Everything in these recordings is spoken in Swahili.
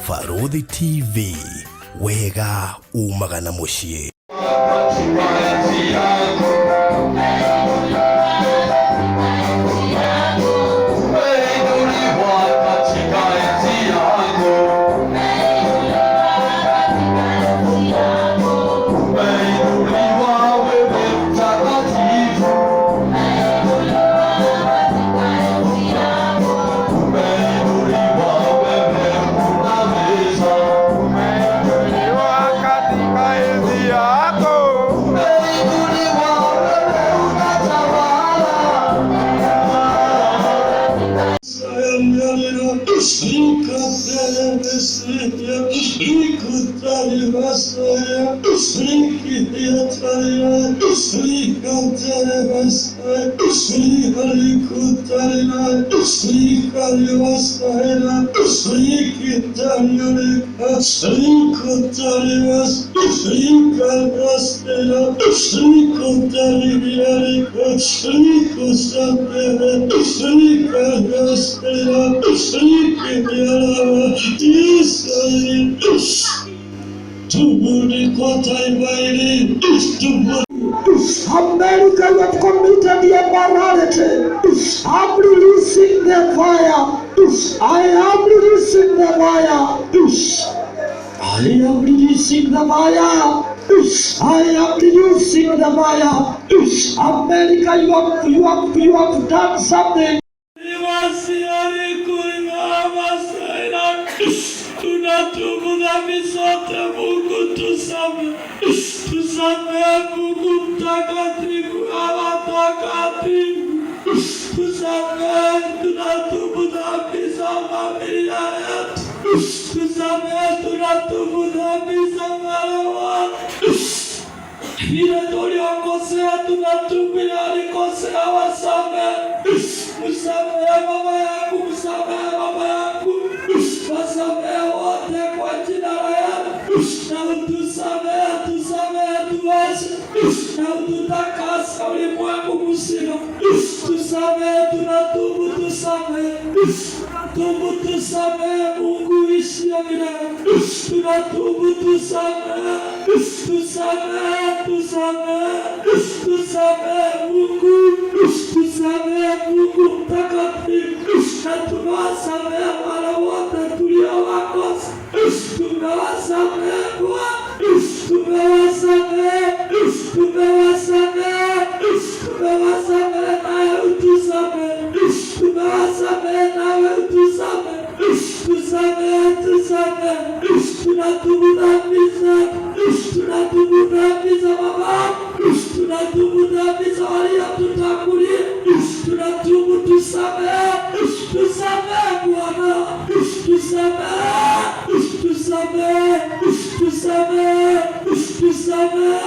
Barũthi TV, wega umaga na mũciĩ. America, you have committed the immorality. I'm releasing the fire. I am releasing the fire. I am releasing the fire. I am releasing the fire. America, you have done something. Tunatubu dhambi zote, Mungu tusamehe, tusamehe Mungu mtakatifu, Baba mtakatifu, tusamehe, tunatubu dhambi za familia yetu, tusamehe, tunatubu dhambi za wale vile tuliokosea, tunatubu ile alikosea, wasamehe, msamehe mama yangu, msamehe baba yangu, wasamehe wote kwa jina la Yesu, na utusamehe, tusamehe, tuoshe na ututakase ulimwengu mzima. Tusamehe, tunatubu, tusamehe, tunatubu, tusamehe, Mungu ishia milele. Tunatubu, tusamehe, tusamehe, tusamehe, tusamehe Mungu, tusamehe Mungu mtakatifu, na tumewasamehe wale wote tuliowakosa, tumewasamehe Bwana, tumewasamehe, tumewasamehe, tumewasamehe, nawe utusamehe, tumewasamehe, nawe utusamehe, tusamehe, tusamehe, tunatubu dhambi zetu, tunatubu dhambi za baba, tunatubu dhambi za waliotutangulia, tunatubu, tusamehe, tusamehe Bwana, tusamehe, tusamehe, tusamehe, tusamehe.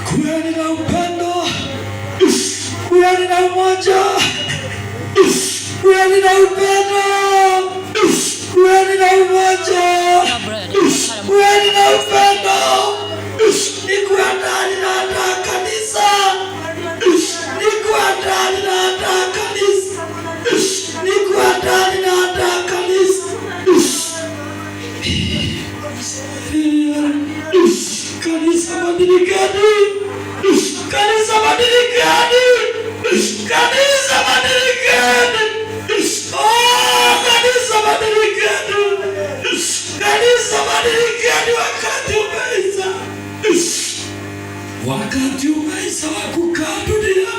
Kuweni na upendo, kuweni na umoja, kuweni na upendo, kuweni na umoja, kuweni na upendo. Nikuwa ndani naandaa kanisa, nikuwa ndani naandaa kanisa, nikuwa ndani naandaa kanisa. Kanisa badilikeni, kanisa badilikeni, kanisa badilikeni. Oh, kanisa badilikeni, kanisa badilikeni. Wakati umeisha, wakati umeisha wa kukaa dunia,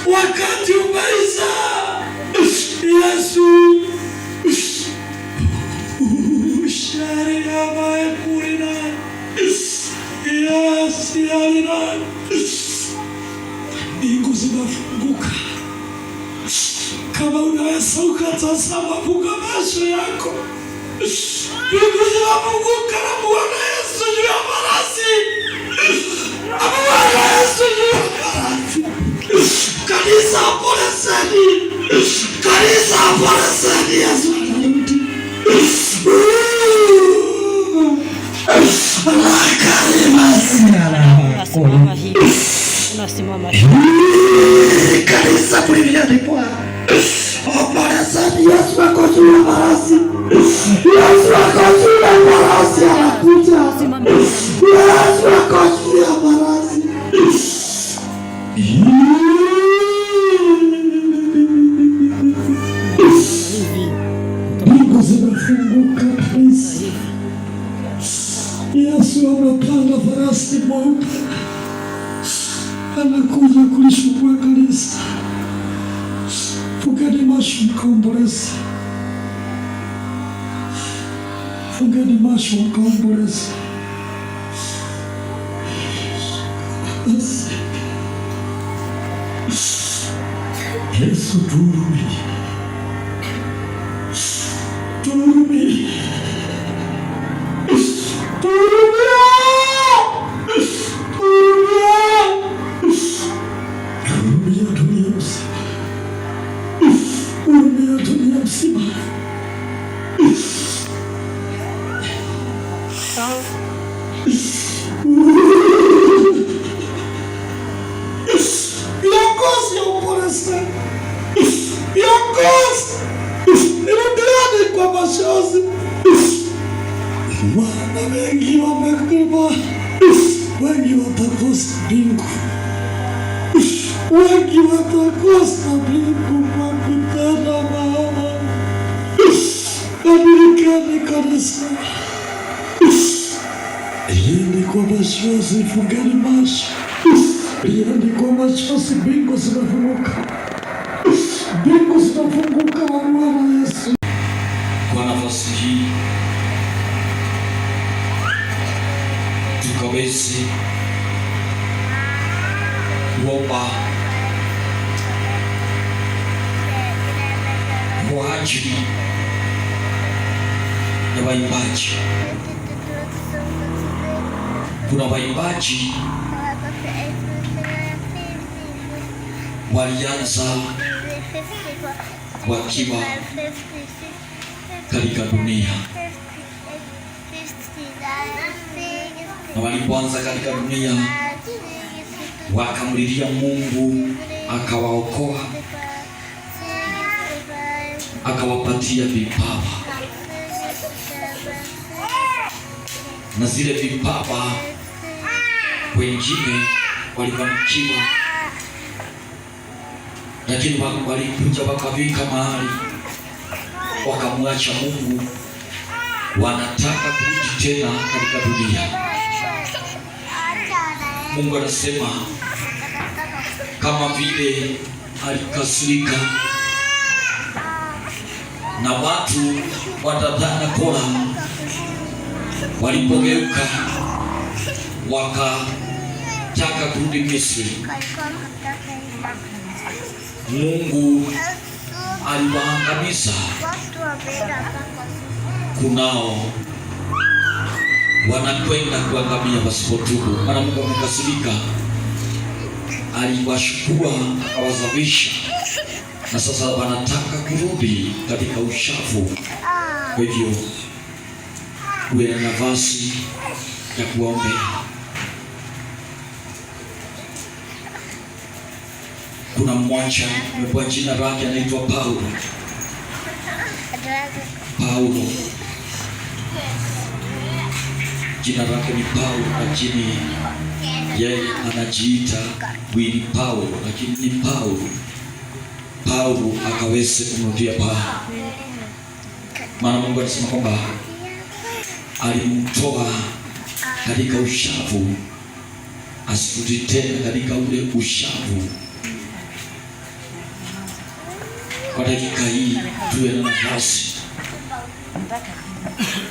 wakati umeisha. Yesu. zinafunguka. Kama unaweza ukatazama, funga macho yako. Mbingu zinafunguka na Bwana Yesu juu ya farasi. Na Bwana Yesu juu ya farasi. Kanisa, poleseni. Kanisa, poleseni. Yesu anarudi. Unasimama hivi, unasimama hivi. Kanisa, mlivyani Bwana. Ombolezeni, Yesu ako juu ya farasi. Yesu ako juu ya farasi anakuja. Simama. Yesu ako juu ya farasi. Hivi. Mbingu zinafunguka kanisa. Yesu amepanda farasi mweupe, anakuja kulishukua kanisa. Fungeni macho mkaomboleze, fungeni macho mkaomboleze. Basi. Yesu tuhurumie, tuhurumie, tuhurumie, tuhurumie, hurumia dunia mzima, hurumia dunia mzima. Viongozi ombolezeni, viongozi nirudieni kwa machozi, maana wengi wamekufa, wengi watakosa mbingu, wengi watakosa mbingu kwa kutenda maovu. Badilikeni kanisa, lieni kwa machozi, fungeni macho, lieni kwa machozi, mbingu zinafunguka, mbingu zinafunguka na Bwana Yesu. Kwa nafasi hii tukaweze kuomba kwa ajili ya waimbaji. Kuna waimbaji walianza wakiwa katika dunia, na walipoanza katika dunia wakamlilia Mungu akawaokoa, akawapatia vipawa, na zile vipawa wengine walifanikiwa, lakini walikuja wakafika mahali wakamwacha Mungu, wanataka kurudi tena katika dunia. Mungu anasema kama vile alikasirika na watu wa Dathani na Kora walipogeuka wakataka kurudi Misri, Mungu aliwaangamiza. Kunao wanakwenda kuangamia wasipotubu, maana Mungu amekasirika, aliwashukua akawazamisha, na sasa wanataka kurudi katika uchafu. Kwa hivyo uwe na nafasi ya kuwaombea. Kuna mmoja amepewa jina lake anaitwa Paulo. Paulo jina lake ni Paulo, lakini yeye anajiita Willy Paulo, lakini ni Paulo. Paulo akaweze kumrudia Bwana, maana Mungu alisema kwamba alimtoa katika ushavu asirudi tena katika ule ushavu. Kwa dakika hii tuwe na nafasi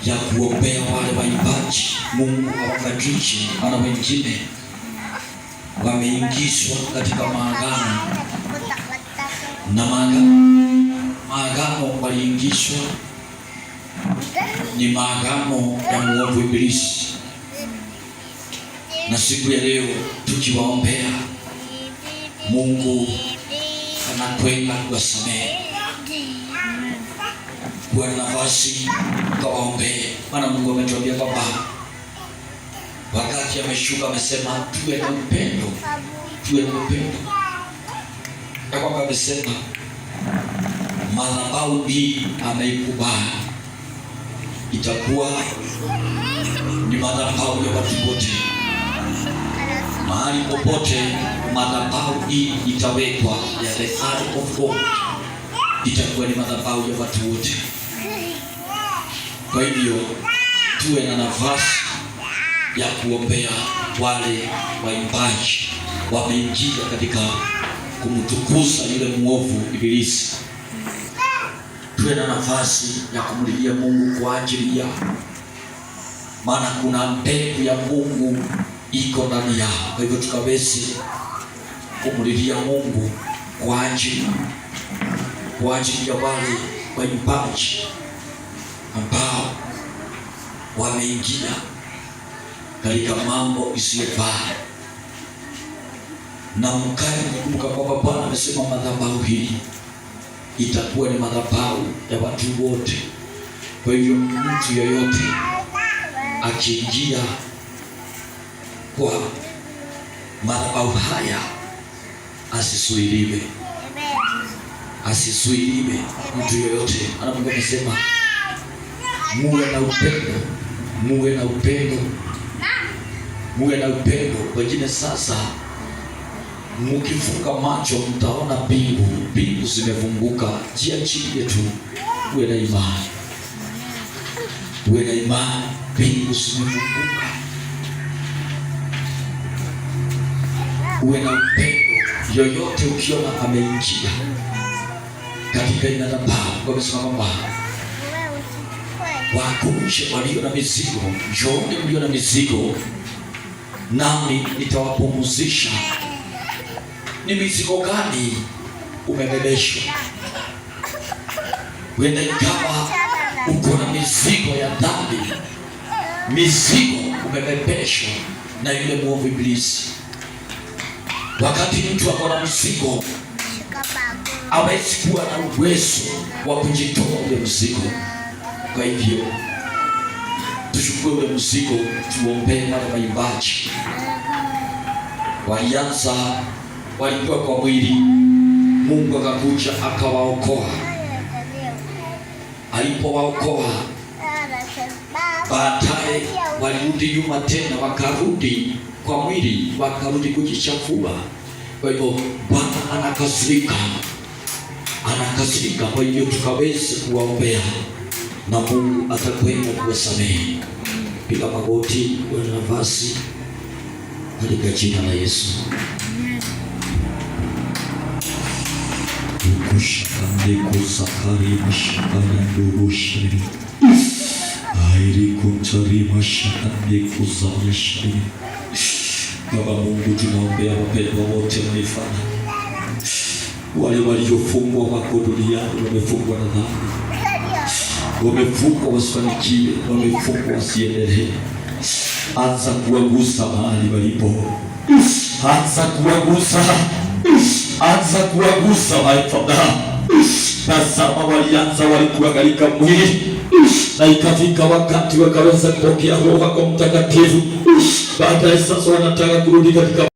ya kuombea wale waimbaji, Mungu awabadilishe, maana wengine wameingizwa katika maagano. Na maagano waliingishwa ni maagano ya muovu Ibilisi, na siku ya leo tukiwaombea, Mungu anakwenda kuwasamehe. Kuwa na nafasi tukawaombee, maana Mungu ametuambia kwamba wakati ameshuka amesema tuwe na upendo, tuwe na upendo, ya kwamba amesema madhabahu hii ameikubali itakuwa ni madhabahu ya watu wote. Mahali popote madhabahu hii itawekwa ya the Ark of God, itakuwa ni madhabahu ya watu wote. Kwa hivyo tuwe na nafasi ya kuombea wale waimbaji wameingia katika kumtukuza yule mwovu Ibilisi. Tuwe na nafasi ya kumlilia Mungu kwa ajili yao, maana kuna mbegu ya Mungu iko ndani yao. Kwa hivyo tukaweze kumlilia Mungu kwa ajili ya wale waimbaji ambao wameingia katika mambo isiyofaa, na mkae mkikumbuka kwamba Bwana amesema madhabahu hii itakuwa ni madhabahu ya watu wote. Kwa hivyo mtu yoyote akiingia kwa madhabahu haya asisuiliwe, asisuiliwe mtu yoyote. Ana Mungu amesema muwe na upendo, muwe na upendo, muwe na upendo. Wengine sasa mkifunga macho mtaona mbingu, mbingu zimefunguka. Jiachilie tu, uwe na imani, uwe na imani, mbingu zimefunguka. Uwe na upendo. Yoyote ukiona ameingia katika madhabahu, wamesema kwamba wakuje walio na mizigo, njooni mlio na mizigo, nami nitawapumzisha. Ni mizigo gani umebebeshwa? Huenda ikawa uko na mizigo ya dhambi, mizigo umebebeshwa na yule mwovu Ibilisi. Wakati mtu ako na mzigo, hawezi kuwa na uwezo wa kujitoa ule mzigo. Kwa hivyo tuchukue ule mzigo, tuombee wale waimbaji. Walianza, walikuwa kwa mwili, Mungu akakuja akawaokoa. Alipowaokoa baadaye walirudi nyuma tena, wakarudi kwa mwili, wakarudi kujichafua. Kwa hivyo Bwana anakasirika, anakasirika. Kwa hivyo tukaweze kuwaombea na Mungu atakwenda kuwasamehe. Piga magoti, uwe na nafasi katika jina la Yesu. Ukushakande kusakari mashakaya shiri airi kuntari mashakande kuzaya shiri. Baba Mungu, tunaombea wapendwa wote maifana, wale waliofungwa wako duniani, wamefungwa na dhambi, wamefungwa wasifanikiwe, wamefungwa wasiendelee. Anza kuwagusa mahali walipo, anza kuwagusa, anza kuwagusa my Father. Tazama, walianza walikuwa katika mwili na ikafika wakati wakaweza kupokea Roho wako Mtakatifu. Baadaye sasa wanataka kurudi katika